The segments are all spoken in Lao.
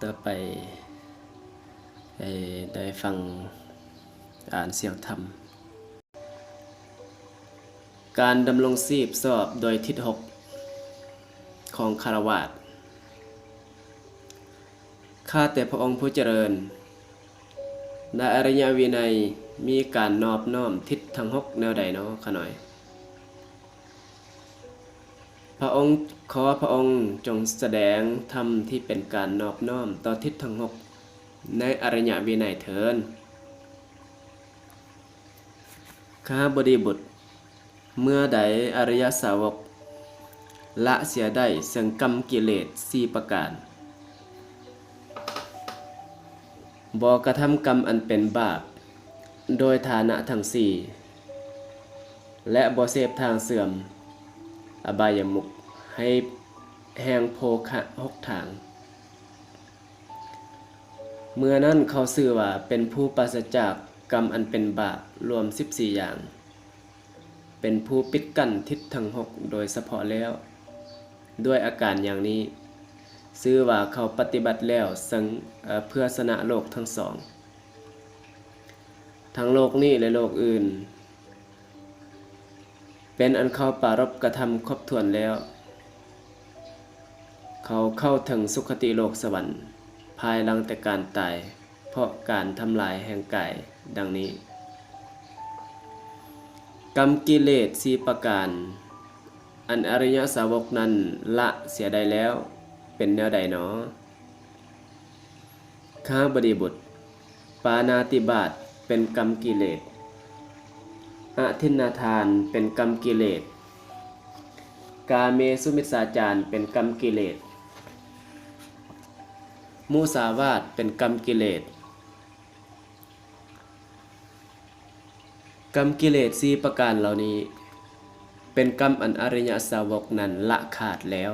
ຕໍ່ໄປໃຫ້ໄດ້ຟັງອ່ານສຽງທຳ. ການດຳລົງຊີບຊອບໂດຍທິດຫົກຂອງຄາລະວາດ. ຂ້າແຕ່ພະອົງຜູ້ຈະເລີນ, ໃນອະລິຍະວິໄນມີການນອບນ້ອມທິດທັງຫົກແນວໃດນໍ ຂ້ານ້ອຍ? ພະອົງ, ຂໍພະອົງຈົ່ງສະແດງທຳທີ່ເປັນການນອບນ້ອມຕໍ່ທິດທັງຫົກໃນອະລິຍະວິໄນເທີ້ນ. ຄະຫະບໍດີບຸດ, ເມື່ອໃດອະລິຍະສາວົກລະເສຍໄດ້ເຊິ່ງກຳກິເລດສີ່ປະການ, ບໍ່ກະທຳກຳອັນເປັນບາບໂດຍຖານະທັງສີ່ ແລະ ບໍ່ເສບທາງເສື່ອມອະບາຍະມຸກໃຫ້ແຫ່ງໂພຄະຫົກທາງ, ເມື່ອນັ້ນເຂົາຊື່ວ່າເປັນຜູ້ປາສະຈາກກຳອັນເປັນບາບລວມສິບສີ່ຢ່າງ, ເປັນຜູ້ປິດກັ້ນທິດທັງຫົກໂດຍສະເພາະແລ້ວ. ດ້ວຍອາການຢ່າງນີ້, ຊື່ວ່າເຂົາປະຕິບັດແລ້ວເຊິ່ງ, ເອີ, ເພື່ອຊະນະໂລກທັງສອງ, ທັງໂລກນີ້ ແລະ ໂລກອື່ນ, ເປັນອັນເຂົາປາລົບກະທຳຄົບຖ້ວນແລ້ວ. ເຂົາເຂົ້າເຖິງສຸຄະຕິໂລກສະຫວັນພາຍຫຼັງແຕ່ການຕາຍ ເພາະການທຳລາຍແຫ່ງກາຍດັ່ງນີ້. ກຳກິເລດສີ່ປະການ ອັນອະລິຍະສາວົກນັ້ນລະເສຍໄດ້ແລ້ວ ເປັນແນວໃດໜໍ? ຄະຫະບໍດີບຸດ, ປານາຕິບາດເປັນກຳກິເລດ, ອະທິນນາທານເປັນກຳກິເລດ, ກາເມສຸມິດສາຈານເປັນກຳກິເລດ, ມຸສາວາດເປັນກຳກິເລດ. ກຳກິເລດສີ່ປະການເຫຼົ່ານີ້ ເປັນກຳອັນອະລິຍະສາວົກນັ້ນລະຂາດແລ້ວ.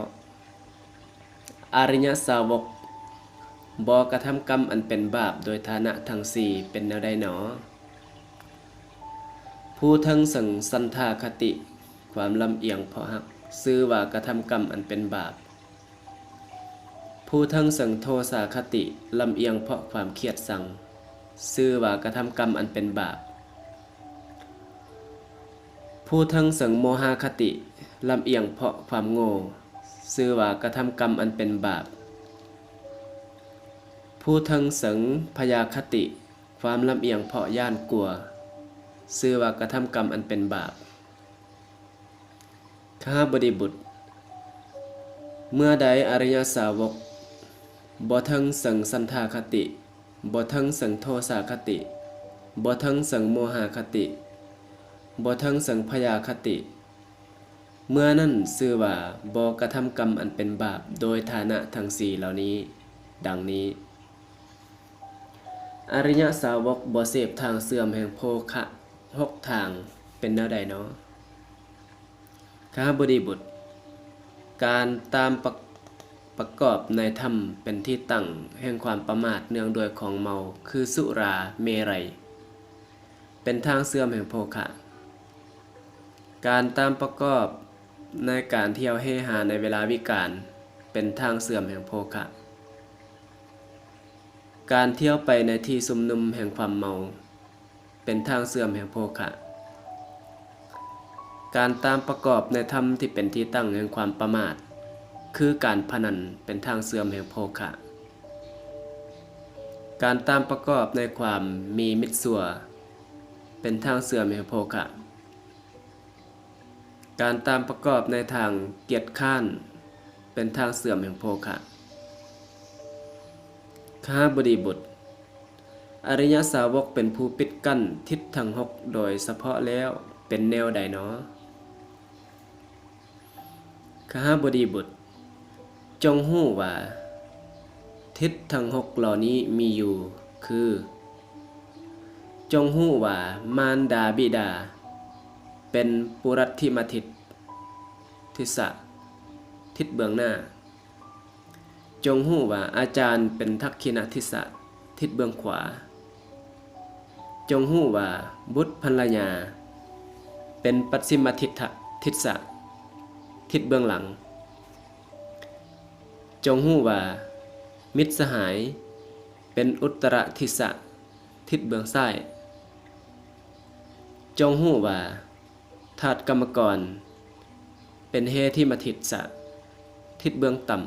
ອະລິຍະສາວົກບໍ່ກະທຳກຳອັນເປັນບາບໂດຍຖານະທັງສີ່ ເປັນແນວໃດໜໍ? ຜູ້ເທິງເຊິ່ງສັນທາຄະຕິ, ຄວາມລຳອຽງເພາະຮັກ, ຊື່ວ່າກະທຳກຳອັນເປັນບາບ. ຜູ້ເທິງເຊິ່ງໂທສາຄະຕິ, ລຳອຽງເພາະຄວາມຄຽດຊັງ, ຊື່ວ່າກະທຳກຳອັນເປັນບາບ. ຜູ້ເທິງເຊິ່ງໂມຫະຄະຕິ, ລຳອຽງເພາະຄວາມໂງ່, ຊື່ວ່າກະທຳກຳອັນເປັນບາບ. ຜູ້ເທິງເຊິ່ງພະຍາຄະຕິ, ຄວາມລຳອຽງເພາະຢ້ານກົວ, ຊື່ວ່າກະທຳກຳອັນເປັນບາບ. ຄະຫະບໍດີບຸດ, ເມື່ອໃດອະລິຍະສາວົກບໍ່ເທິງເຊິ່ງສັນທາຄະຕິ, ບໍ່ເທິງເຊິ່ງໂທສາຄະຕິ, ບໍ່ເທິງເຊິ່ງໂມຫະຄະຕິ, ບໍ່ເທິງເຊິ່ງພະຍາຄະຕິ, ເມື່ອນັ້ນຊື່ວ່າບໍ່ກະທຳກຳອັນເປັນບາບໂດຍຖານະທັງສີ່ເຫຼົ່ານີ້ ດັ່ງນີ້. ອະລິຍະສາວົກບໍ່ເສບທາງເສື່ອມແຫ່ງໂພຄະຫົກທາງ ເປັນແນວໃດນໍ? ຄະຫະບໍດີບຸດ, ການຕາມປະ, ປະກອບໃນທຳເປັນທີ່ຕັ້ງແຫ່ງຄວາມປະໝາດເນື່ອງດ້ວຍຂອງເມົາ ຄືສຸລາເມໄຣ ເປັນທາງເສື່ອມແຫ່ງໂພຄະ. ການຕາມປະກອບໃນການທ່ຽວເຮຮາໃນເວລາວິການ ເປັນທາງເສື່ອມແຫ່ງໂພຄະ. ການທ່ຽວໄປໃນທີ່ຊຸມນຸມແຫ່ງຄວາມເມົາ ເປັນທາງເສື່ອມແຫ່ງໂພຄະ. ການຕາມປະກອບໃນທຳທີ່ເປັນທີ່ຕັ້ງແຫ່ງຄວາມປະໝາດ ຄືການພະນັນ ເປັນທາງເສື່ອມແຫ່ງໂພຄະ. ການຕາມປະກອບໃນຄວາມມີມິດຊົ່ວ ເປັນທາງເສື່ອມແຫ່ງໂພຄະ. ການຕາມປະກອບໃນທາງກຽດຄ້ານ ເປັນທາງເສື່ອມແຫ່ງໂພຄະ. ຄະຫະບໍດີບຸດ, ອະລິຍະສາວົກເປັນຜູ້ປິດກັ້ນທິດທັງຫົກໂດຍສະເພາະແລ້ວ ເປັນແນວໃດໜໍ? ຄະຫະບໍດີບຸດ, ຈົ່ງຮູ້ວ່າທິດທັງຫົກເຫຼົ່ານີ້ມີຢູ່ຄື, ຈົ່ງຮູ້ວ່າມານດາບິດາເປັນປຸລັດທິມະທິດ, ທິດສະ, ທິດເບື້ອງໜ້າ. ຈົ່ງຮູ້ວ່າອາຈານເປັນທັກຂິນະທິດສະ, ທິດເບື້ອງຂວາ. ຈົ່ງຮູ້ວ່າບຸດພັນລະຍາເປັນປັດຊິມະທິດທະ, ທິດສະ, ທິດເບື້ອງຫຼັງ. ຈົ່ງຮູ້ວ່າ ມິດສະຫາຍເປັນອຸດຕະຣະທິສະ ທິດເບື້ອງຊ້າຍ. ຈົ່ງຮູ້ວ່າທາດກຳມະກອນເປັນເຮທິມະທິສະ ທິດເບື້ອງຕ່ຳ.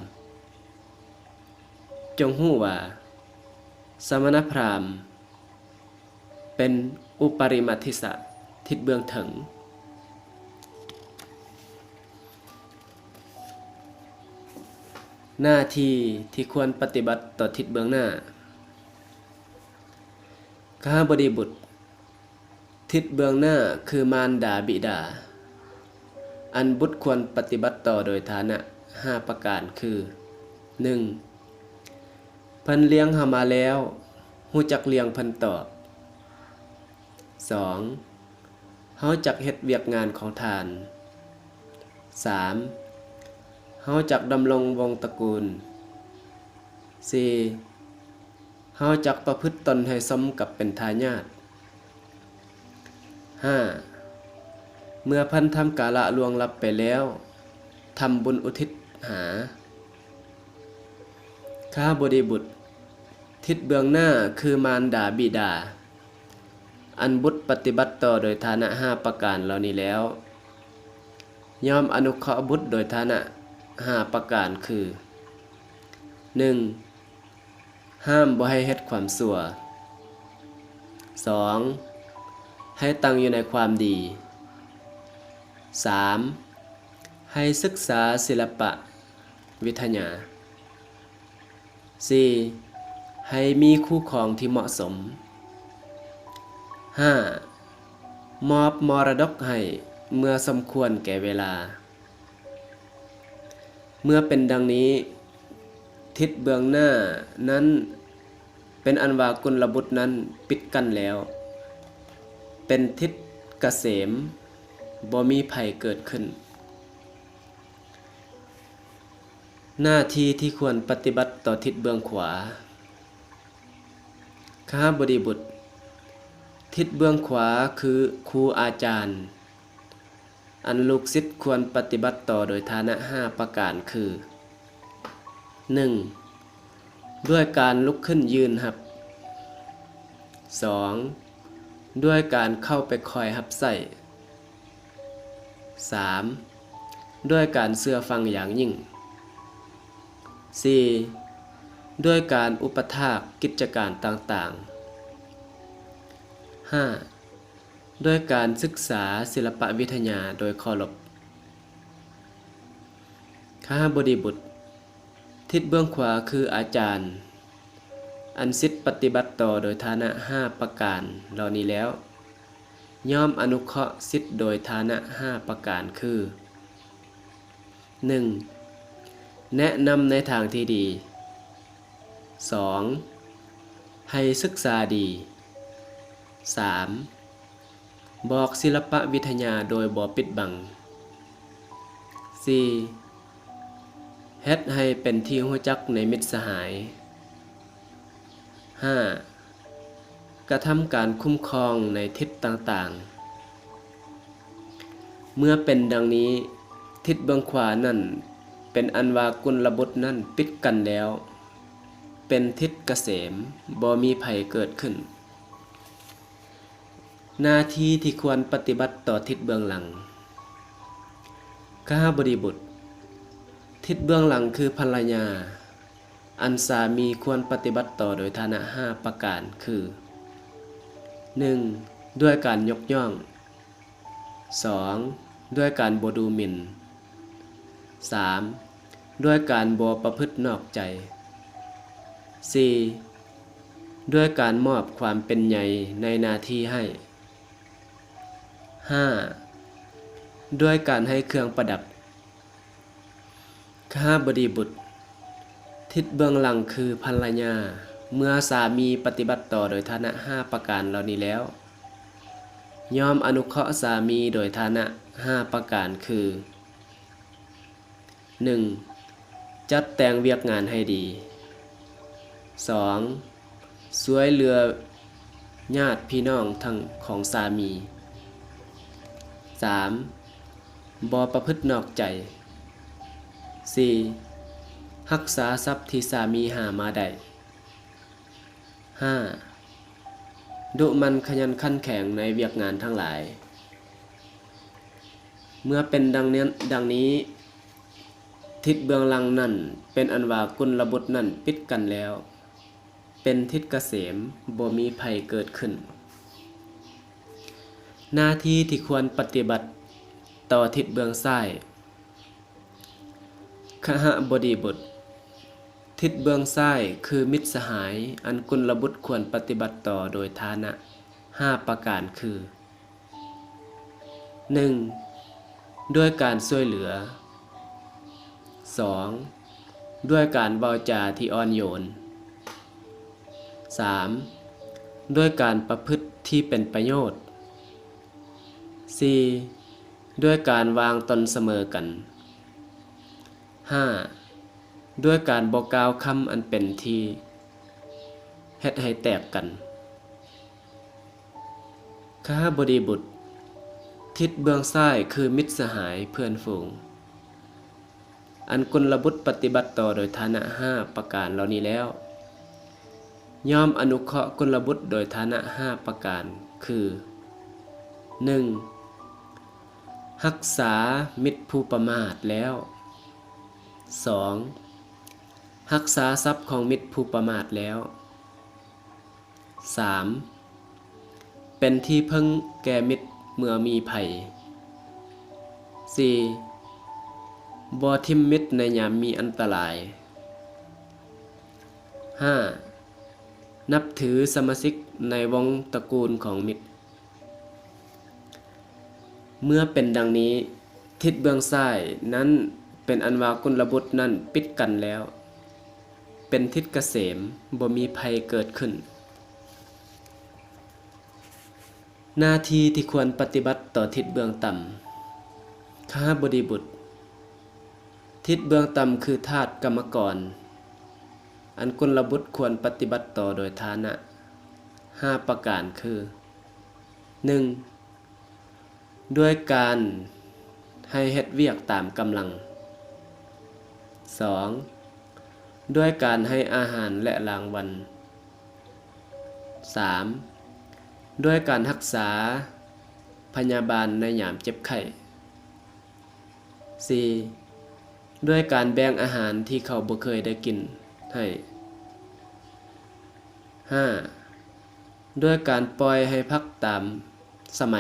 ຈົ່ງຮູ້ວ່າສະມະນະພຣາມ ເປັນອຸປະລິມະທິສະ ທິດເບື້ອງເທິງ. ໜ້າທີ່ທີ່ຄວນປະຕິບັດຕໍ່ທິດເບື້ອງໜ້າ. ຄະຫະບໍດີບຸດ, ທິດເບື້ອງໜ້າຄືມານດາບິດາ. ອັນບຸດຄວນປະຕິບັດຕໍ່ໂດຍຖານະຫ້າປະການຄື: ໜຶ່ງ ເພິ່ນລ້ຽງເຮົາມາແລ້ວ, ຮູ້ຈັກລ້ຽງເພິ່ນຕອບ. ສອງ ເຮົາຈັກເຮັດວຽກງານຂອງທ່ານ. ສາມ ເຮົາຈັກດຳລົງວົງຕະກູນ. ສີ່ ເຮົາຈັກປະພຶດຕົນໃຫ້ສົມກັບເປັນທາຍາດ. ຫ້າ ເມື່ອເພິ່ນທຳກາລະລ່ວງລັບໄປແລ້ວ, ທຳບຸນອຸທິດຫາ. ຄະຫະບໍດີບຸດ, ທິດເບື້ອງໜ້າຄືມານດາບິດາ. ອັນບຸດປະຕິບັດຕໍ່ໂດຍຖານະຫ້າປະການເຫຼົ່ານີ້ແລ້ວ, ຍ່ອມອະນຸເຄາະບຸດໂດຍຖານະຫ້າປະການຄື: ໜຶ່ງ ຫ້າມບໍ່ໃຫ້ເຮັດຄວາມຊົ່ວ. ສອງ ໃຫ້ຕັ້ງຢູ່ໃນຄວາມດີ. ສາມ ໃຫ້ສຶກສາສິລະປະວິທະຍາ. ສີ່ ໃຫ້ມີຄູ່ຄອງທີ່ເໝາະສົມ. ຫ້າ ມອບມໍລະດົກໃຫ້ເມື່ອສົມຄວນແກ່ເວລາ. ເມື່ອເປັນດັ່ງນີ້, ທິດເບື້ອງໜ້ານັ້ນ ເປັນອັນວ່າກຸນລະບຸດນັ້ນປິດກັ້ນແລ້ວ, ເປັນທິດກະເສມ, ບໍ່ມີໄພເກີດຂຶ້ນ. ໜ້າທີ່ທີ່ຄວນປະຕິບັດຕໍ່ທິດເບື້ອງຂວາ. ຄະຫະບໍດີບຸດ, ທິດເບື້ອງຂວາຄືຄູອາຈານ. ອັນລູກສິດຄວນປະຕິບັດຕໍ່ໂດຍຖານະຫ້າປະການຄື: ໜຶ່ງ ດ້ວຍການລຸກຂຶ້ນຢືນຮັບ. ສອງ ດ້ວຍການເຂົ້າໄປຄອຍຮັບໃຊ້. ສາມ ດ້ວຍການເຊື່ອຟັງຢ່າງຍິ່ງ. ສີ່ ດ້ວຍການອຸປະຖາກກິດຈະການຕ່າງໆ. ຫ້າ ດ້ວຍການສຶກສາສິລະປະວິທະຍາໂດຍເຄົາລົບ. ຄະຫະບໍດີບຸດ, ທິດເບື້ອງຂວາຄືອາຈານ. ອັນສິດປະຕິບັດຕໍ່ໂດຍຖານະຫ້າປະການເຫຼົ່ານີ້ແລ້ວ, ຍ່ອມອະນຸເຄາະສິດໂດຍຖານະຫ້າປະການຄື: ໜຶ່ງ ແນະນຳໃນທາງທີ່ດີ. ສອງ ໃຫ້ສຶກສາດີ. ສາມ ບອກສິລະປະວິທະຍາໂດຍບໍ່ປິດບັງ. ສີ່ ເຮັດໃຫ້ເປັນທີ່ຮູ້ຈັກໃນມິດສະຫາຍ. ຫ້າ ກະທຳການຄຸ້ມຄອງໃນທິດຕ່າງໆ. ເມື່ອເປັນດັ່ງນີ້, ທິດເບື້ອງຂວານັ້ນ ເປັນອັນວ່າກຸນລະບຸດນັ້ນປິດກັ້ນແລ້ວ, ເປັນທິດກະເສມ, ບໍ່ມີໄພເກີດຂຶ້ນ. ໜ້າທີ່ທີ່ຄວນປະຕິບັດຕໍ່ທິດເບື້ອງຫຼັງ. ຄະຫະບໍດີບຸດ, ທິດເບື້ອງຫຼັງຄືພັນລະຍາ. ອັນສາມີຄວນປະຕິບັດຕໍ່ໂດຍຖານະຫ້າປະການຄື: ໜຶ່ງ ດ້ວຍການຍົກຍ້ອງ. ສອງ ດ້ວຍການບໍ່ດູໝິ່ນ. ສາມ ດ້ວຍການບໍ່ປະພຶດນອກໃຈ. ສີ່ ດ້ວຍການມອບຄວາມເປັນໃຫຍ່ໃນໜ້າທີ່ໃຫ້. ຫ້າ ດ້ວຍການໃຫ້ເຄື່ອງປະດັບ. ຄະຫະບໍດີບຸດ, ທິດເບື້ອງຫຼັງຄືພັນລະຍາ. ເມື່ອສາມີປະຕິບັດຕໍ່ໂດຍຖານະຫ້າປະການເຫຼົ່ານີ້ແລ້ວ, ຍ່ອມອະນຸເຄາະສາມີໂດຍຖານະຫ້າປະການຄື: ໜຶ່ງ ຈັດແຕ່ງວຽກງານໃຫ້ດີ. ສອງ ຊ່ວຍເຫຼືອຍາດພີ່ນ້ອງທັງຂອງສາມີ. ສາມ ບໍ່ປະພຶດນອກໃຈ. ສີ່ ຮັກສາຊັບທີ່ສາມີຫາມາໄດ້. ຫ້າ, ດຸໝັ່ນຂະຫຍັນຂັນແຂງໃນວຽກງານທັງຫຼາຍ. ເມື່ອເປັນດັ່ງນີ້ ດັ່ງນີ້, ທິດເບື້ອງຫຼັງນັ້ນເປັນອັນວ່າກຸນລະບຸດນັ້ນປິດກັ້ນແລ້ວ, ເປັນທິດກະເສມ, ບໍ່ມີໄພເກີດຂຶ້ນ. ໜ້າທີ່ທີ່ຄວນປະຕິບັດຕໍ່ທິດເບື້ອງຊ້າຍ. ຄະຫະບໍດີບຸດ, ທິດເບື້ອງຊ້າຍຄືມິດສະຫາຍ ອັນກຸນລະບຸດຄວນປະຕິບັດຕໍ່ໂດຍຖານະຫ້າປະການຄື: ໜຶ່ງ, ດ້ວຍການຊ່ວຍເຫຼືອ. ສອງ, ດ້ວຍການເວົ້າຈາທີ່ອ່ອນໂຍນ. ສາມ, ດ້ວຍການປະພຶດທີ່ເປັນປະໂຫຍດ. ສີ່, ດ້ວຍການວາງຕົນສະເໝີກັນ. ຫ້າ, ດ້ວຍການບໍ່ກ່າວຄຳອັນເປັນທີ່ເຮັດໃຫ້ແຕກກັນ. ຄະຫະບໍດີບຸດ, ທິດເບື້ອງຊ້າຍຄືມິດສະຫາຍເພື່ອນຝູງ ອັນກຸນລະບຸດປະຕິບັດຕໍ່ໂດຍຖານະຫ້າປະການເຫຼົ່ານີ້ແລ້ວ, ຍ່ອມອະນຸເຄາະກຸນລະບຸດໂດຍຖານະຫ້າປະການຄື: ໜຶ່ງ, ຮັກສາມິດຜູ້ປະໝາດແລ້ວ. ສອງ, ຮັກສາຊັບຂອງມິດຜູ້ປະໝາດແລ້ວ. ສາມ, ເປັນທີ່ເພິ່ງແກ່ມິດເມື່ອມີໄພ. ສີ່, ບໍ່ຖິ້ມມິດໃນຍາມມີອັນຕະລາຍ. ຫ້າ, ນັບຖືສະມາຊິກໃນວົງຕະກູນຂອງມິດ. ເມື່ອເປັນດັ່ງນີ້, ທິດເບື້ອງຊ້າຍນັ້ນເປັນອັນວ່າກຸນລະບຸດນັ້ນປິດກັ້ນແລ້ວ, ເປັນທິດກະເສມ, ບໍ່ມີໄພເກີດຂຶ້ນ. ໜ້າທີ່ທີ່ຄວນປະຕິບັດຕໍ່ທິດເບື້ອງຕ່ຳ. ຄະຫະບໍດີບຸດ, ທິດເບື້ອງຕ່ຳຄືທາດກຳມະກອນ ອັນກຸນລະບຸດຄວນປະຕິບັດຕໍ່ໂດຍຖານະຫ້າປະການຄື: ໜຶ່ງ, ດ້ວຍການໃຫ້ເຮັດວຽກຕາມກຳລັງ. ສອງ, ດ້ວຍການໃຫ້ອາຫານ ແລະ ລາງວັນ. ສາມ, ດ້ວຍການຮັກສາພະຍາບານໃນຍາມເຈັບໄຂ້. ສີ່, ດ້ວຍການແບ່ງອາຫານທີ່ເຂົາບໍ່ເຄີຍໄດ້ກິນໃຫ້. ຫ້າ, ດ້ວຍການປ່ອຍໃຫ້ພັກຕາມສະໄໝ,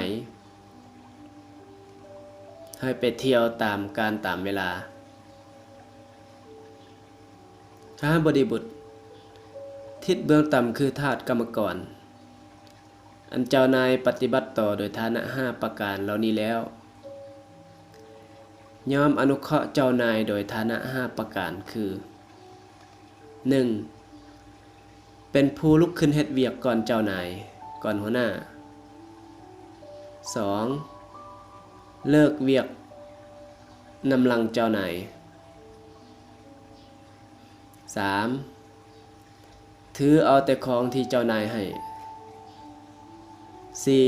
ໃຫ້ໄປທ່ຽວຕາມການຕາມເວລາ. ຄະຫະບໍດີບຸດ, ທິດເບື້ອງຕ່ຳຄືທາດກຳມະກອນ ອັນເຈົ້ານາຍປະຕິບັດຕໍ່ໂດຍຖານະຫ້າປະການເຫຼົ່ານີ້ແລ້ວ, ຍ່ອມອະນຸເຄາະເຈົ້ານາຍໂດຍຖານະຫ້າປະການຄື: ໜຶ່ງ, ເປັນຜູ້ລຸກຂຶ້ນເຮັດວຽກກ່ອນເຈົ້ານາຍ, ກ່ອນຫົວໜ້າ. ສອງ, ເລີກວຽກນຳຫຼັງເຈົ້ານາຍ. ສາມ, ຖືເອົາແຕ່ຂອງທີ່ເຈົ້ານາຍໃຫ້. ສີ່,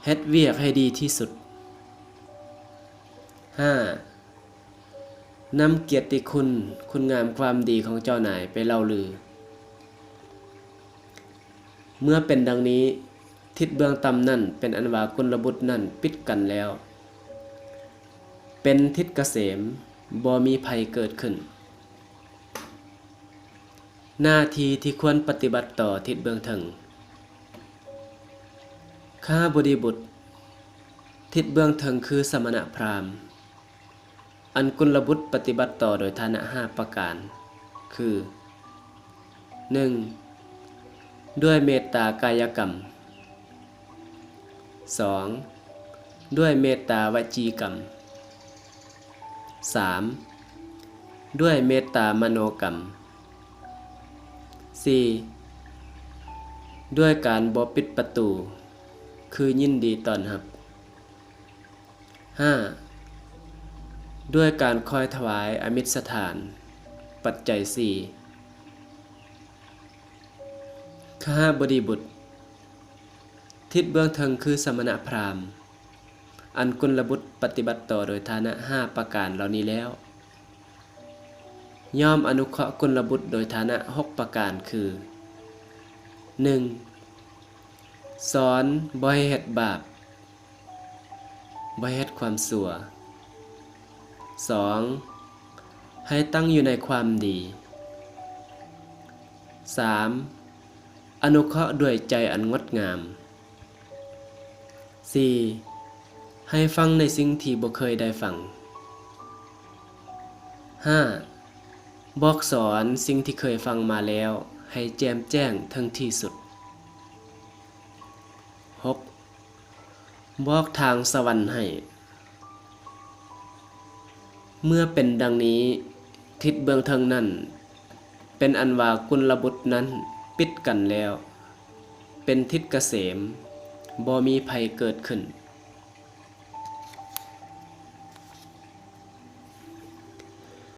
ເຮັດວຽກໃຫ້ດີທີ່ສຸດ. ຫ້າ, ນຳກຽດຕິຄຸນ, ຄຸນງາມຄວາມດີຂອງເຈົ້ານາຍໄປເລົ່າລື. ເມື່ອເປັນດັ່ງນີ້, ທິດເບື້ອງຕ່ຳນັ້ນເປັນອັນວ່າກຸນລະບຸດນັ້ນປິດກັ້ນແລ້ວ, ເປັນທິດກະເສມ, ບໍ່ມີໄພເກີດຂຶ້ນ. ໜ້າທີ່ທີ່ຄວນປະຕິບັດຕໍ່ທິດເບື້ອງເທິງ. ຄະຫະບໍດີບຸດ, ທິດເບື້ອງເທິງຄືສະມະນະພຣາມ ອັນກຸນລະບຸດປະຕິບັດຕໍ່ໂດຍຖານະຫ້າປະການ ຄື: ໜຶ່ງ, ດ້ວຍເມດຕາກາຍະກຳ. ສອງ, ດ້ວຍເມດຕາວະຈີກຳ. ສາມ, ດ້ວຍເມດຕາມະໂນກຳ. ສີ່, ດ້ວຍການບໍ່ປິດປະຕູ, ຄືຍິນດີຕ້ອນຮັບ. ຫ້າ, ດ້ວຍການຄອຍຖວາຍອະມິດສະຖານ, ປັດໄຈສີ່. ຄະຫະບໍດີບຸດ, ທິດເບື້ອງເທິງຄືສະມະນະພຣາມ ອັນກຸນລະບຸດປະຕິບັດຕໍ່ໂດຍຖານະຫ້າປະການເຫຼົ່ານີ້ແລ້ວ, ຍອມອະນຸເຄາະກຸນລະບຸດໂດຍຖານະຫົກປະການຄື: ໜຶ່ງ ສອນບໍ່ໃຫ້ເຮັດບາບ, ບໍ່ໃຫ້ເຮັດຄວາມຊົ່ວ. ສອງ ໃຫ້ຕັ້ງຢູ່ໃນຄວາມດີ. ສາມ ອະນຸເຄາະດ້ວຍໃຈອັນງົດງາມ. ສີ່ ໃຫ້ຟັງໃນສິ່ງທີ່ບໍ່ເຄີຍໄດ້ຟັງ. ຫ້າ ບອກສອນສິ່ງທີ່ເຄີຍຟັງມາແລ້ວໃຫ້ແຈ່ມແຈ້ງເຖິງທີ່ສຸດ. ຫົກ ບອກທາງສະຫວັນໃຫ້. ເມື່ອເປັນດັ່ງນີ້, ທິດເບື້ອງເທິງນັ້ນ ເປັນອັນວ່າກຸນລະບຸດນັ້ນປິດກັ້ນແລ້ວ, ເປັນທິດກະເສມ, ບໍ່ມີໄພເກີດຂຶ້ນ.